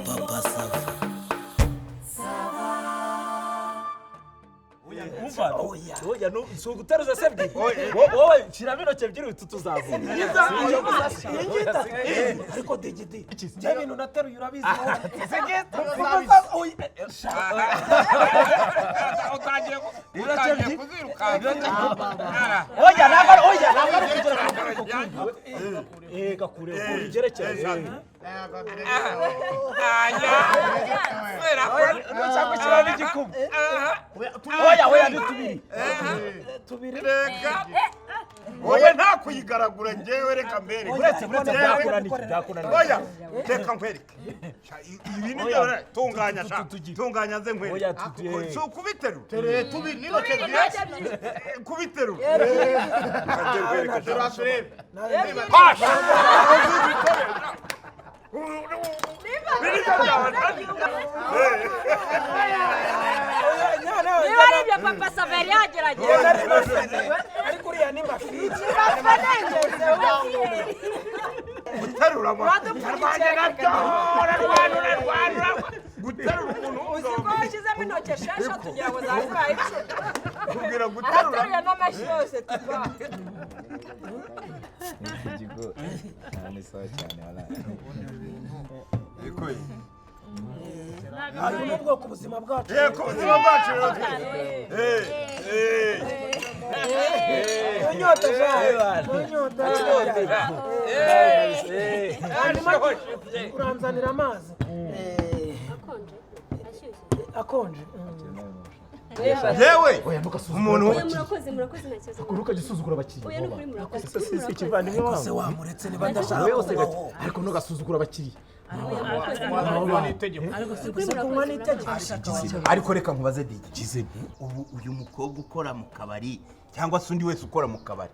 Papa Sava. Umva, oya, si uguteruza se ebyiri. Wowe shyiramo intoki ebyiri, uhita utuzamura. Iyi ngiyi itatu. Ariko digidi, njye ibintu nateruye urabizi wowe. Oya, sha. Utangiye utangiye kuzirukanka. Oya, ntabwo oya, ntabwo ari ukugera ku rwego kundi. Eh, gakure ubigerekeranye. Aya, kubera ko Nushaka gushyiramo igikumwe. Oya, oya, ni tubiri. Tubiri. Reka, wowe nta kuyigaragura, njyewe reka mbere. Uretse byakunaniye, byakunaniye. Oya, reka nkwereke. Sha, ibi ni byo tunganya, sha. Tunganya nze nkwereke. Oya, Si ukubiterura. Tereye tubiri n'intoki ebyiri. Kubiterura. Reka nze nkwereke, sha. Turebe. Pasha! Niba ari ibyo, Papa Sava yari yagerageje. Ariko uriya ni mafiki. Guterura amafi. Guterura umuntu Uzi ko washyizemo intoki esheshatu kugira ngo zazibaye 10? Kubwira guterura. Arateruye n'amashyi yose tuva. Ikigo ni sawa cyane wala. Ubu ni ubwoko ubuzima bwacu. Yego, ubuzima bwacu rero twese. Eh, eh. Unyota sha. Unyota. Hanyuma uranzanira amazi. Akonje, ashyushye? Akonje. Yewe umuntu Oya, murakoze, murakoze, nta kibazo. Ntukajye usuzugura abakiriya. Oya, ni ukuri murakoze. Si Murakoze. ikivandimwe Ariko se wabo. wamuretse niba adashaka Wowe wose kubaho? ariko ntugasuzugura abakiriya. Oya, murakoze. Gusa kunywa n'itegeko. Ariko reka nkubaze, Digi, ubu uyu mukobwa ukora mu kabari cyangwa se undi wese ukora mu kabari,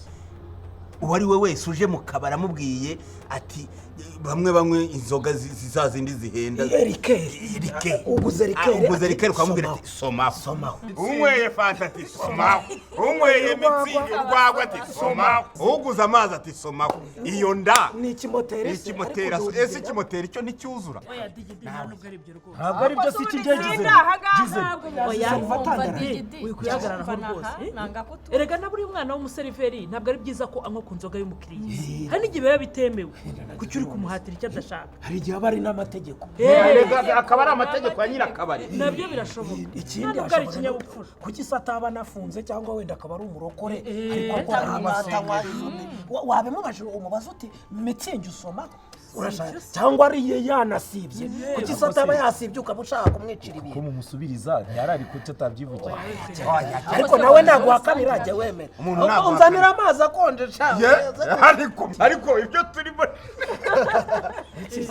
uwo ari we wese uje mu kabari amubwiye ati bamwe banywe inzoga za zindi zihenda. Liqueur. Liqueur. Uguze liqueur. Ah, uguze liqueur ukamubwira ati somaho. Unyweye Fanta ati somaho, unyweye Mützig, urwagwa, ati somaho, uguze amazi ati somaho. Iyo nda Ni ikimoteri ni se? ikimoteri. Ariko Ese ikimoteri cyo nticyuzura? Oya digidi, nta nubwo ari ibyo rwose. Ntabwo ari byo, si ikigegeze. Oya, Umva. wikwihagararaho rwose. Erega na buri mwana w'umuseriveri ntabwo ari byiza ko anywa ku nzoga y'umukiriya. Hari n'igihe biba bitemewe. Kuki uri kumuhatira icyo adashaka? Hari igihe aba ari n'amategeko. Akaba ari amategeko ya nyirakabari. Nabyo birashoboka. Ikindi Nta nubwo ari ashobora no- ikinyabupfura. Kuki se ataba anafunze, cyangwa wenda akaba ari umurokore, ariko akora ahangaha atanywa izo? Wabimubajije, umubaza uti Mützig usoma urashaka, cyangwa ariye yanasibye? Kuki se ataba yasibye ukaba ushaka kumwicira ibintu? Ko mumusubiriza ntiyarari kuki atabyivugira? Ariko nawe ntabwo ajya wemera. Umuntu ntabwo Unzanira amazi akonje sha. Ye, ariko ibyo turimo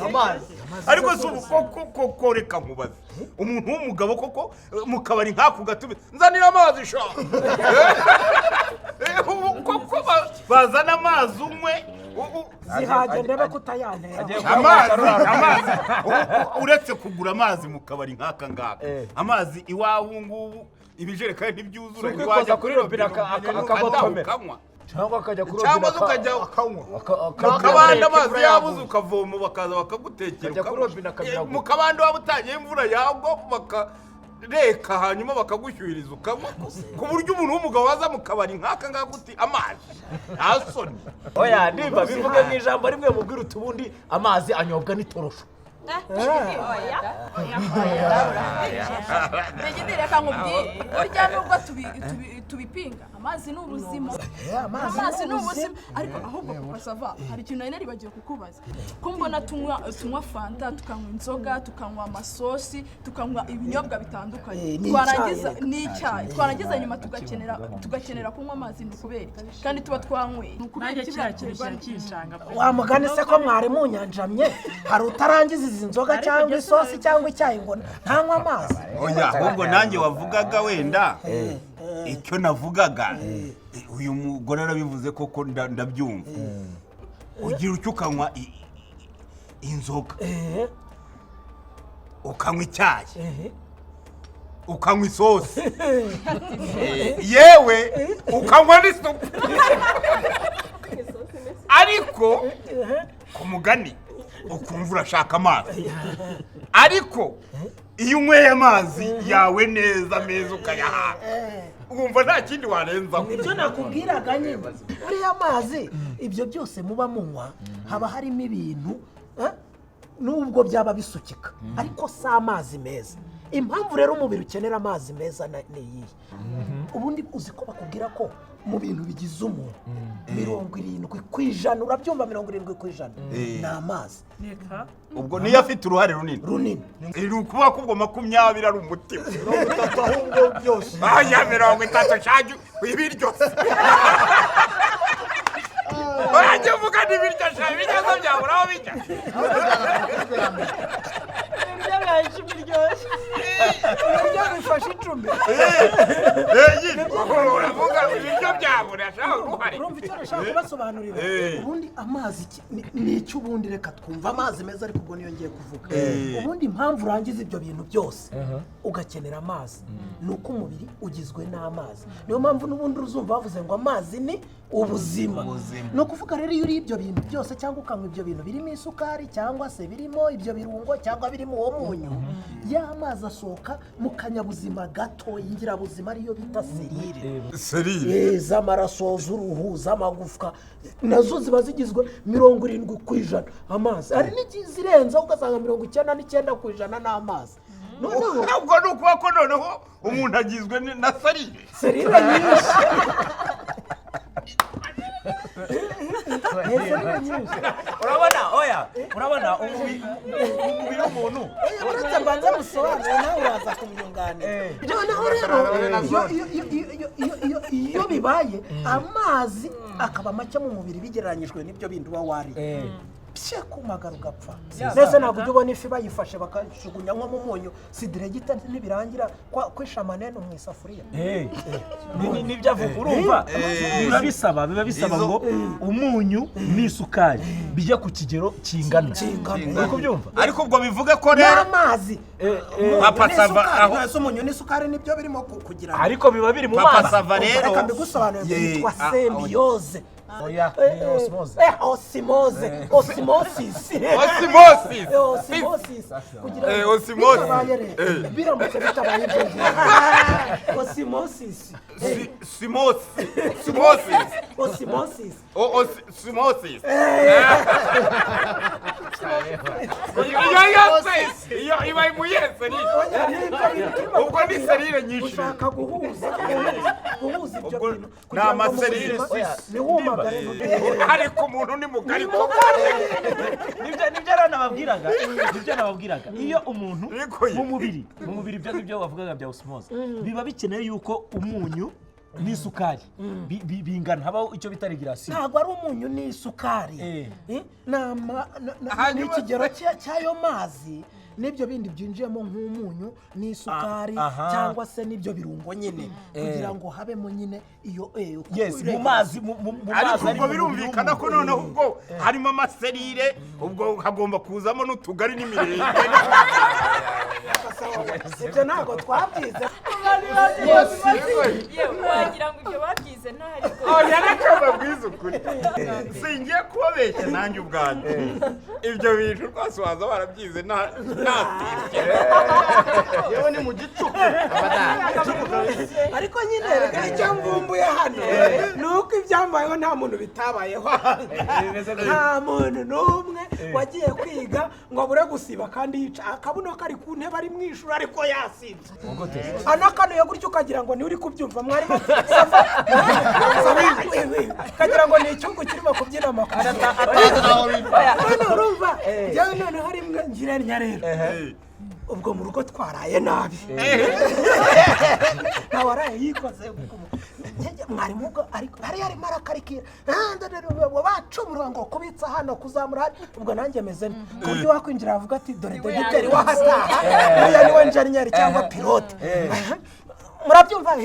Amazi. Ariko si ubu koko koko, reka nkubaze, umuntu w'umugabo koko mu kabari nk'ako gatume nzanira amazi sha. Ubu koko bazana amazi unywe Zihage ndebe ko utayantera. Amazi uretse kugura amazi mu kabari nk'aka ngaka, amazi iwawe ubu ngubu ibijerekani ntibyuzura. Si ukwikoza kuri robine akagotomera. Ukanywa. Cyangwa akajya kuri Cyangwa robine se ukajya Akanywa. Mu kabande amazi yabuze ukavoma, bakaza bakagutekera. Ukajya kuri Ukanywa. robine akabiragura. Mu kabande waba utangiye imvura yagwa bakareka, hanyuma bakagushyuhiriza ukanywa, ku buryo umuntu w'umugabo waza mu kabari nk'aka ngaka uti amazi, nta soni? Oya, nimba bivuge mu ijambo rimwe, mubwire uti ubundi amazi anyobwa n'itorosho. Digidi, reka nkubwire, burya nubwo tubipinga, amazi ni ubuzima. Amazi ni ubuzima. Ariko ahubwo Papa Sava, hari ikintu nari naribagiwe kukubaza. Ko mbona tunywa Fanta, tukanywa inzoga, tukanywa amasosi, tukanywa ibinyobwa bitandukanye, N'icyayi. twarangiza Reka. n'icyayi, twarangiza nyuma tugakenera kunywa amazi, ni ukubera iki kandi tuba twanyweye? Ni ukubera Nanjye iki? kiriya kintu Biraterwa kirakinshanga pe. Wa mugani se ko mwari munyanjamye, hari utarangiza izi nzoga cyangwa isosi cyangwa icyayi ngo ntanywe amazi? Oya, ahubwo nanjye wavugaga wenda icyo navugaga, uyu mugore arabivuze koko, ndabyumva. Ugira icyo ukanywa inzoga, ukanywa icyayi, ukanywa isosi, yewe ukanywa n'isupu, ariko Ku mugani ukumva urashaka amazi, ariko iyo unyweye amazi yawe neza meza ukayahaga, wumva nta kindi warenzaho. Nibyo nakubwiraga nyine, uriya mazi, ibyo byose muba munywa haba harimo ibintu, nubwo byaba bisukika, ariko si amazi meza. Impamvu rero umubiri ukenera amazi meza ni iyihe? Ubundi uzi ko bakubwira ko mu bintu bigize umuntu 70%, urabyumva, 70% ni amazi. Ubwo niyo afite uruhare runini. Runini. Ni ukuvuga ko ubwo 20 ari umutima. 30 ahubwo byose. Aya 30 shaju ibiryo. Urajya uvuga n'ibiryo sha, ibiryo zo byabura aho bijya. Ibiryo bibaye icumi ryoshye. Ibiryo bifashe 10. Uravuga ibiryo byabura sha uruhare. Urumva icyo nashaka kubasobanurira? Ubundi amazi ni icyo, ubundi reka twumva amazi meza, ariko ubwo niyo ngiye kuvuga. Ubundi impamvu urangiza ibyo bintu byose ugakenera amazi ni uko umubiri ugizwe n'amazi. Niyo mpamvu n'ubundi uzumva bavuze ngo amazi ni ubuzima. Ni ukuvuga rero iyo uriye ibyo bintu byose cyangwa ukanywa ibyo bintu birimo isukari cyangwa se birimo ibyo birungo cyangwa birimo uwo munyu, ya mazi asohoka mu kanyabuzima gato, ingirabuzima ariyo bita serire. Serire. Z'amaraso, z'uruhu, z'amagufwa, nazo ziba zigizwe 70% amazi. Hari n'izirenzaho ugasanga 99% ni amazi. Noneho Ubwo ni ukuvuga ko noneho umuntu agizwe na serire. Serire nyinshi. Serire nyinshi. Urabona, oya, urabona umubiri w'umuntu. Uretse mbanza musobanure, nawe uraza kumyunganira. Noneho rero iyo bibaye amazi akaba make mu mubiri bigereranyijwe n'ibyo bindi uba wariye, pye kumagara ugapfa. Mbese ntabwo ujya ubona ifi bayifashe bakajugunya nko mu munyu, si diregita ntibirangira kwisha amanene mu isafuriya? Nibyo avuga, urumva biba bisaba ngo umunyu n'isukari bijya ku kigero kingana. Uri kubyumva? Ariko ubwo bivuga ko rero n'amazi Papa Sava aho umunyu n'isukari nibyo birimo kugira, ariko biba biri mu mazi. Papa Sava rero reka mbigusobanurire, byitwa symbiose. Oya, ni osmose. Osmose, osmosis. Osmosis. Osmosis. Kugira ngo Osmosis. Biramutse bitabaye ibyo ngibyo. Osmosis. Simosis. Simosis. Osmosis. Osmosis. Iyo yose iyo iba mu yese. Ubwo ni serire nyinshi. Ushaka guhuza ibyo bintu. Ni amaserire. Niwumagare. Ariko umuntu ni mugari koko. Nibyo rero nababwiraga. Nibyo nababwiraga. Iyo umuntu mu mubiri ibyo ngibyo bavugaga bya osmose, biba bikeneye yuko umunyu n'isukari bingana, habaho icyo bita regulation. Ntabwo ari umunyu n'isukari, ni ikigero cy'ayo mazi n'ibyo bindi byinjiyemo nk'umunyu n'isukari cyangwa se n'ibyo birungo nyine, kugira ngo habemo nyine iyo yes mu mazi mu mazi. Ariko ubwo birumvikana ko noneho ubwo harimo amaserire, ubwo hagomba kuzamo n'utugari n'imirenge. Ibyo ntabwo twabyize. Wagira ngo ibyo babyize ntari. Oya, reka mbabwize ukuri, singiye kubabeshya nanjye ubwanjye ibyo bintu rwose waza warabyize ntatibye. Yewe ni mu gicuku. Ariko nyine reka icyo mvumbuye hano ni uko ibyambayeho nta muntu bitabayeho. Nta muntu n'umwe wagiye kwiga ngo abure gusiba kandi yica akabuno kari ku ntebe ari mu ishuri ariko yasibye. Anakanuye gutyo ukagira ngo ni uri kubyumva mwarimu ukagira ngo ni icyungu kirimo kubyina amakuru. None urumva njyewe noneho rimwe ngira ntya rero, ubwo mu rugo twaraye nabi, ntawaraye yikoze mwarimu ubwo ariko hari harimo arakarikira bacumura ngo kubitsa hano kuzamura hano, ubwo nanjye meze ku buryo wakwinjira avuga ati dore dogiteri wahataha, uriya niwe njeniyeri cyangwa pilote. Murabyumva?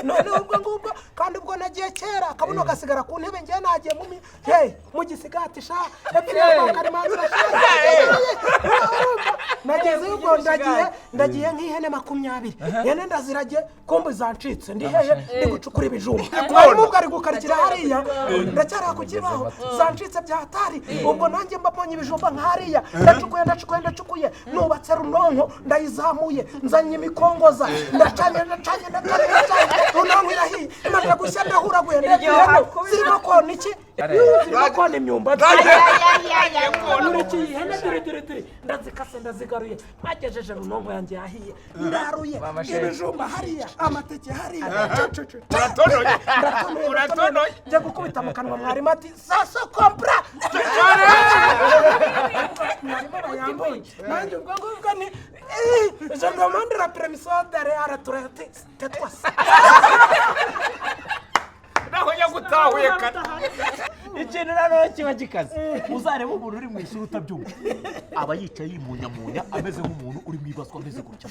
None ubwo ngubwo kandi ubwo nagiye kera akabuno gasigara ku ntebe, ngiye nagiye mu gisigati sha epfo karimanzira sha. Nageze ubwo ndagiye nk'ihene 20, ihene ndaziragiye, kombe zancitse, ndi hehe? Ndi gucukura ibijumba. Mwarimu ubwo ari gukarikira hariya, ndacyari ku kibaho, zancitse bya hatari. Ubwo nanjye mba mbonye ibijumba nk'hariya, ndacukuye, ndacukuye, ndacukuye, nubatse runonko, ndayizamuye, nzanye imikongoza, ndacanye, ndacanye, ndacanye, ndacanye, runonko irahiye, imaze gushya ndahuraguye, ndebye ihene zirimo kona iki? Zirimo kona imyumbati. Nkurikiye ihene, dore dore dore, ndazikase, ndazigaruye, mwagejeje runonko yanjye yahiye, ndaruye ibijumba hariya, amateke hariya, Uratonoye. ndatonoye, Uratonoye. njya gukubita mu kanwa, mwarimu ati saso kompra. Mwarimu bayambuye, nanjye ubwo ngubwo ni je demande la permission d'aller à la toilette, tais-toi. Naho nyagutahuye kare. Ikintu noneho kiba gikaze, uzareba umuntu uri mu ishuri utabyumva, aba yicaye yimunyamunya ameze nk'umuntu uri mu ibaswa, ameze gutya,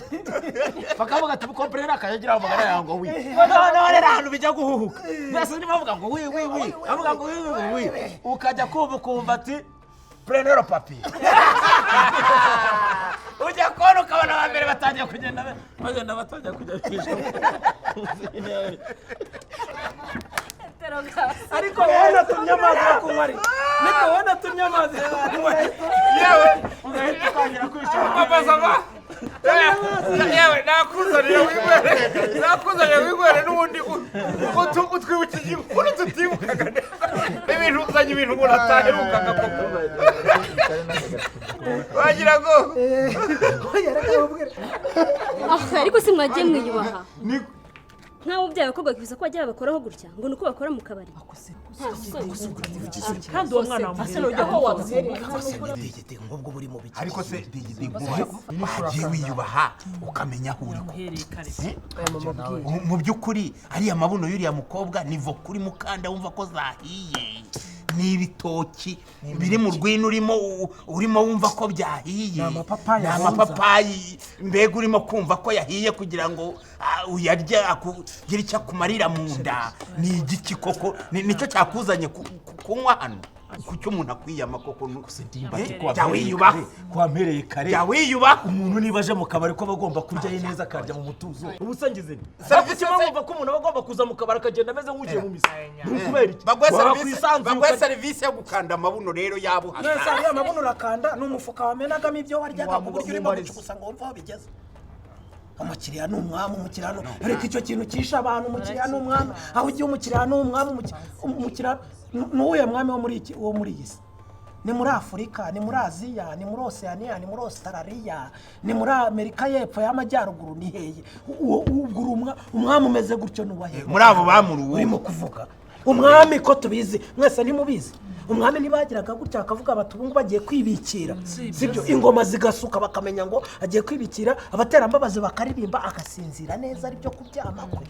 bakavuga ati mukomperera akayagira amagara yawe ngo wi. Noneho rero ahantu bijya guhuhuka, mwese niba bavuga ngo wi wi wi, avuga ngo wi wi wi, ukajya kumva ukumva ati prenero papier, ujya kubona ukabona aba mbere batangiye kugenda, bagenda batangiye kujya bijamo. Ariko wowe natumye amazi yo kunywa, ariko niko wowe natumye amazi yo kunywa. Yewe. Ugahita utangira kwishima. Papa Sava. Yewe, nakuzaniye winywere, nakuzaniye winywere, n'ubundi utwibukije inkuru tutibukaga neza. Ibintu uzanye, ibintu umuntu ataherukaga koko, wagira ngo Oya, reka nkubwire. Ah, ariko si mwagiye mwiyubaha nkaho ubyaye abakobwa bakifuza ko bajya babakoraho gutya, ngo ni uko bakora mu kabari? Kandi uwo mwana wamuhereye aho wamuhereye. Digidi nk'ubwo buri mu biki? Ariko se Digidi, nkubaze, wagiye wiyubaha ukamenya aho uri ko Wamuhereye kare. Mu by'ukuri ariya mabuno y'uriya mukobwa ni vo kuri mukanda, wumva ko zahiye, ni ibitoki biri mu rwino urimo urimo wumva ko byahiye. Ni amapapayi Ni ahonza. amapapayi mbega urimo kumva ko yahiye kugira ngo uyarye akugire icyo akumarira mu nda. Ni igiki koko? Nicyo cyakuzanye kunywa hano? Kuki umuntu akwiyama koko? Jya wiyubaha. Kwampereye kare. Jya wiyubaha. Umuntu niba aje mu kabari ko aba agomba kurya ye neza, akarya mu mutuzo. Ubu se ngize nti Serivisi kimwe wumva ko umuntu aba agomba kuza mu kabari akagenda ameze nk'ugiye mu misa, ni ukubera iki? Baguhe serivisi, Wakwisanzuye baguhe serivisi yo gukanda amabuno rero yaba Mwese uhashaka. hariya mabuno urakanda, ni umufuka wamenagamo ibyo waryaga, ku buryo urimo gucukusa ngo wumve aho bigeze. Umukiriya ni umwami, umukiriya ni, reka icyo kintu cyishe abantu. Umukiriya ni umwami, aho ugiye umukiriya ni umwami. Umukiriya ni uwuhe mwami wo muri iki, wo muri iyi si? Ni muri Afurika, ni muri Aziya, ni muri Oceania, ni muri Australia, ni muri Amerika y'Epfo, y'Amajyaruguru, ni hehe? Uwo ubwo uri umwami umeze gutyo ni uwahehe? Muri abo bamuri uwo. Urimo kuvuga umwami ko tubizi mwese, ntimubizi? Umwami ntibagiraga gutya bakavuga bati ubu ngubu bagiye kwibikira, sibyo? Ingoma zigasuka, bakamenya ngo agiye kwibikira, abaterambabazi bakaririmba, agasinzira neza, aribyo kuryama kwe.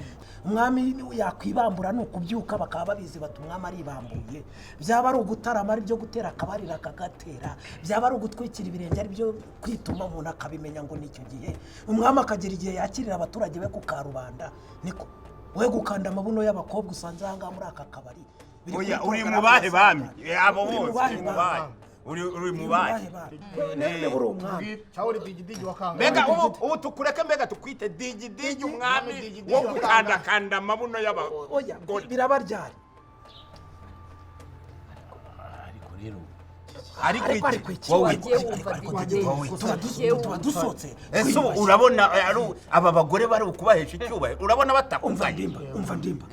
Umwami yakwibambura ni ukubyuka, bakaba babizi bati umwami aribambuye. Byaba ari ugutarama, aribyo gutera akabariro, akagatera. Byaba ari ugutwikira ibirenge, aribyo kwituma, umuntu akabimenya ngo ni icyo gihe. Umwami akagira igihe yakirira abaturage be ku karubanda. Niko we gukanda amabuno y'abakobwa usanze aha ngaha muri aka kabari biri Oya, kuri uri mu porogaramu bahe ya bami? Satani. Abo Uri mu bose bahe uri mu bami? bahe? Uri mu Uri mu bahe? bahe bami? Niba uri umwami. Cyangwa uri Digidigi wa kangahe? Mbega ubu tukureke, mbega tukwite Digidigi, umwami wo gukandakanda amabuno y'abagore. Oya, biraba ryari? Ariko rero Ariko Ariko iki? ariko iki? Wowe Wagiye wumva Ariko Digidigi. wowe tuba dusohotse Ese ubu twiyubashye. urabona ari aba bagore bari ukubahesha icyubahiro? Urabona Umva batakugaye? ndimba, umva ndimba,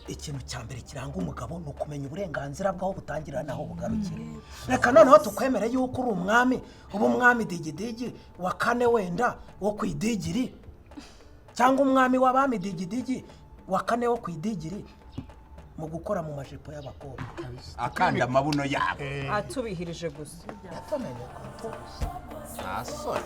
ikintu cya mbere kiranga umugabo ni ukumenya uburenganzira bw'aho butangirira n'aho bugarukira. Reka noneho tukwemere yuko uri umwami, uba umwami Digidigi wa kane wenda wo ku idigiri, cyangwa umwami w'abami Digidigi wa kane wo ku idigiri mu gukora mu majipo y'abakobwa akanda amabuno yabo Atubihirije gusa. Yatumenye ko Nta soni.